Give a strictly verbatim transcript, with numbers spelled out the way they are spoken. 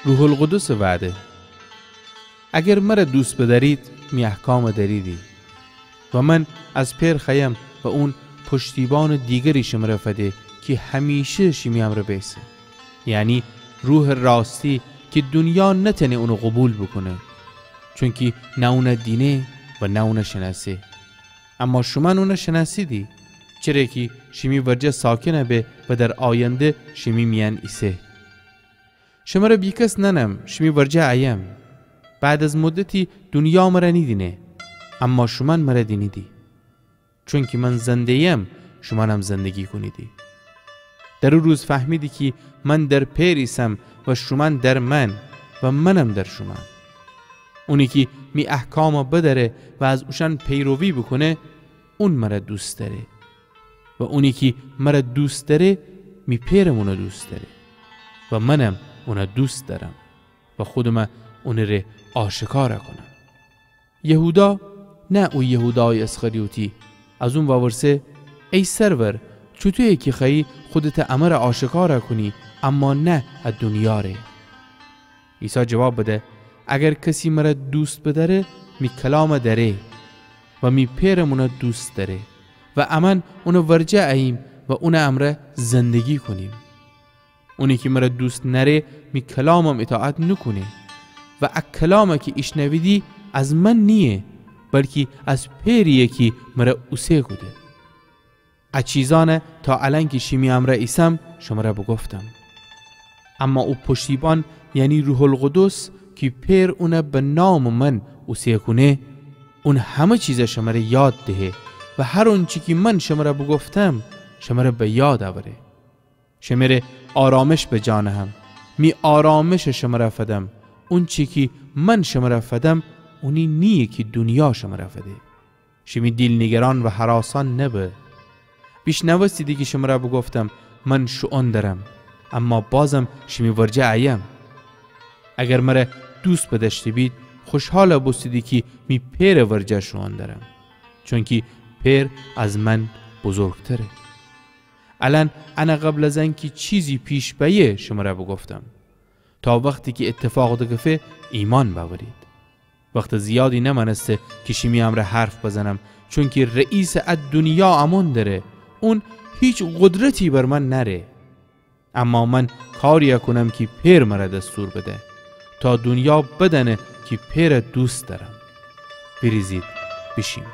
روح‌القدسٚ وعده. اگر مرَ دوست بدأرید، می احکامَ دأریدی. و من از پئر خوأیم و اون پشتیبانٚ دیگری شمرَ فده کی همیشه شیمی امرأ بیسه، یعنی روحٚ راستی کی دونیا نتأنه اونَ قوبیل بوکونه، چونکی نه اونَ دینه و نه اونَ شنأسه. اما شومأن اونَ شنأسیدی، چره کی شیمی ورجه ساکن به و در آینده شیمی میأن ایسه. شمرَ بیکس نأنم، شیمی ورجه أیم. بعد از مدتی دونیا مرَ نیدینه، اما شومأن مرَ دینیدی. چونکی من زنده‌یم، شومأنم زندگی کونیدی. در او روز فهمیدی کی من در پئر ایسم و شومأن در من و منم در شومأن. اونی کی می احکامَ بدأره و از اوشأن پیروی بوکونه، اون مرَ دوست دأره. و اونی کی مرَ دوست دأره، می پئرم اونَ دوست دأره و منم اونَ دوست دأرم و خودمَ اونٚ ره آشکارَ کونم. یهودا، نه او یهودایٚ اسخریوطی، از اون وورسه: ای سرور، چوطویه کی خوأیی خودتَ امرَ آشکارَ کونی، اما نه ا دونیا ره؟ عیسی جواب بده: اگر کسی مرَ دوست بدأره، می کلامَ دأره و می پئرم اونَ دوست دأره و امأن اونٚ ورجه أییم و اونٚ امرأ زندگی کونیم. اونی کی مرَ دوست نأره، می کلامم ایطاعت نوکونه. و ا کلام کی ایشنویدی از من نییه، بلکی از پئرییه کی مرَ اوسه کوده. ا چیزأن تا الأن کی شیمی امرأ ایسم، شمرَ بوگفتم. اما او پشتیبان، یعنی روح‌القدس، کی پئر اونَ به نامٚ من اوسه کونه، اون همه چیزَ شمرَ یاد دهه و هر اونچی کی من شمرَ بوگفتم، شمرَ به یاد اوره. شمره آرامش بجا نهم، می آرامشَ شمرَ فدم. اونچی کی من شمرَ فدم، اونی نییه کی دونیا شمرَ فده. شیمی دیل نیگران و هراسان نبه. بیشنوستیدی کی شمرَ بوگفتم: من شوئون درم، اما بازم شیمی ورجه أیم. اگر مرَ دوست بدأشته بید، خوشحال بوستیدی کی می پئرٚ ورجه شوئون درم، چونکی پئر از من بزرگتره. الأن انَ قبل از انکی چیزی پیش بأیه شمرَ بوگفتم، تا وختی کی ایتفاق دکفه ایمأن بأورید. وختٚ زیادی نمأنسته کی شیمی امرأ حرف بزنم، چونکی رئیسٚ ا دونیا امون دره، اون هیچ قدرتی بر من نأره. اما من کاریی کونم کی پئر مرَ دستور بده، تا دونیا بدأنه کی پئرَ دوست دأرم. ویریزید بیشیم.